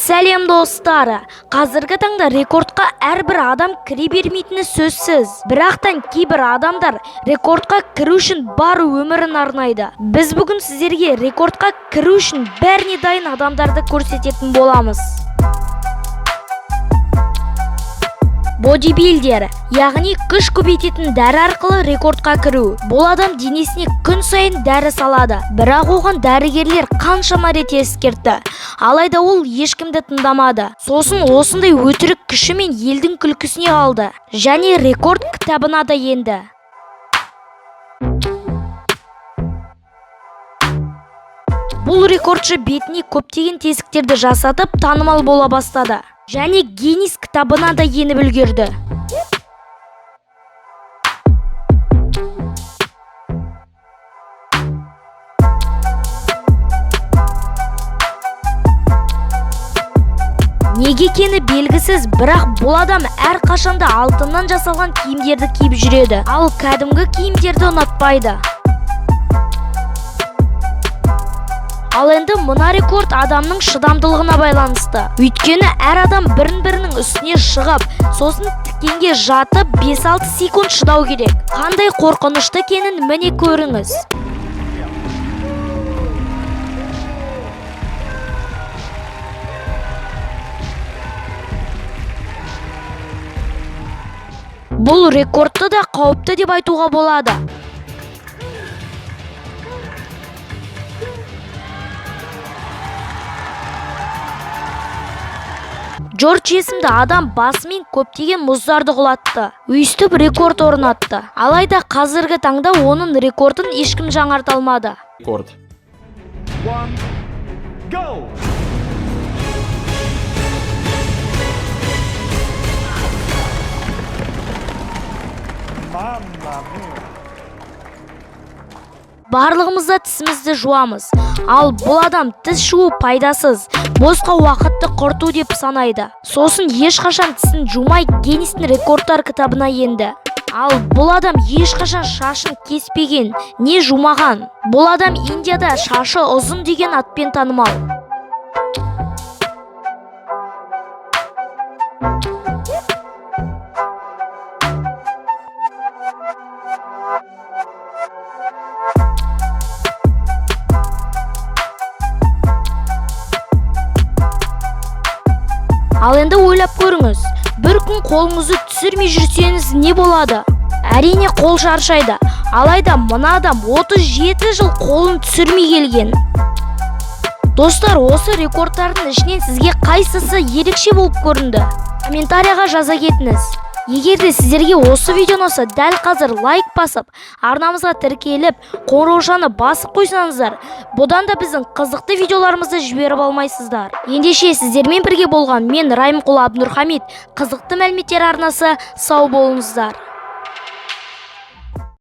Сәлем достар! Қазіргі таңда рекордқа әрбір адам кіре бермейтіні сөзсіз. Бірақтан кейбір адамдар рекордқа кіру үшін бар өмірін арнайды. Біз бүгін сіздерге рекордқа кіру үшін бәріне дайын адамдарды көрсететін боламыз. Бодибилдер, яғни күш көбейтетін дәрі арқылы рекордқа кіру. Бұл адам денесіне күн сайын дәрі салады, бірақ оған дәрігерлер қаншама рет ескертті. Алайда ол ешкімді тыңдамады. Сосын осындай өтірік күшімен елдің күлкісіне қалды және рекорд кітабына да енді. Бұл рекордшы бетіне көптеген тесіктерді жасатып, танымал бола бастады. Және Гиннес кітабына да еніп үлгерді. Неге екені белгісіз, бірақ бұл адам әрқашанда алтыннан жасалған киімдерді киіп жүреді, ал кәдімгі киімдерді ұнатпайды. Ал енді мына рекорд адамның шыдамдылығына байланысты. Өйткені әр адам бірін-бірінің үстіне шығып, сосын тікенге жатып 5-6 секунд шыдау керек. Қандай қорқынышты екенін міне көріңіз. Бұл рекордты да қауіпті деп айтуға болады. Джордж есімді адам басымен көптеген мұздарды құлатты. Өйстіп рекорд орнатты. Алайда қазіргі таңда оның рекордын ешкім жаңарта алмады. Рекорд. 1, go! Mamma mia! Барлығымыз да тісімізді жуамыз. Ал бұл адам тіс жуу пайдасыз, босқа уақытты құрту деп санайды. Сосын ешқашан тісін жумай Гиннестің рекордтар кітабына енді. Ал бұл адам ешқашан шашын кеспеген, не жумаған. Бұл адам Индияда шашы ұзын деген атпен танымал. Ал енді ойлап көріңіз, бір күн қолыңызды түсірмей жүрсеңіз не болады? Әрине қол шаршайды. Алайда мына адам 37 жыл қолын түсірмей келген. Достар, осы рекордтардың ішінен сізге қайсысы ерекше болып көрінді? Комментарияға жаза кетіңіз. Егер де сіздерге осы видео ұнаса, дәл қазір лайк басып, арнамызға тіркеліп, қоңыраушаны басып қойсаңыздар, бұдан да біздің қызықты видеоларымызды жіберіп алмайсыздар. Ендеше сіздермен бірге болған мен Райымқұл Абнұрхамид, қызықты мәліметтер арнасы, сау болыңыздар.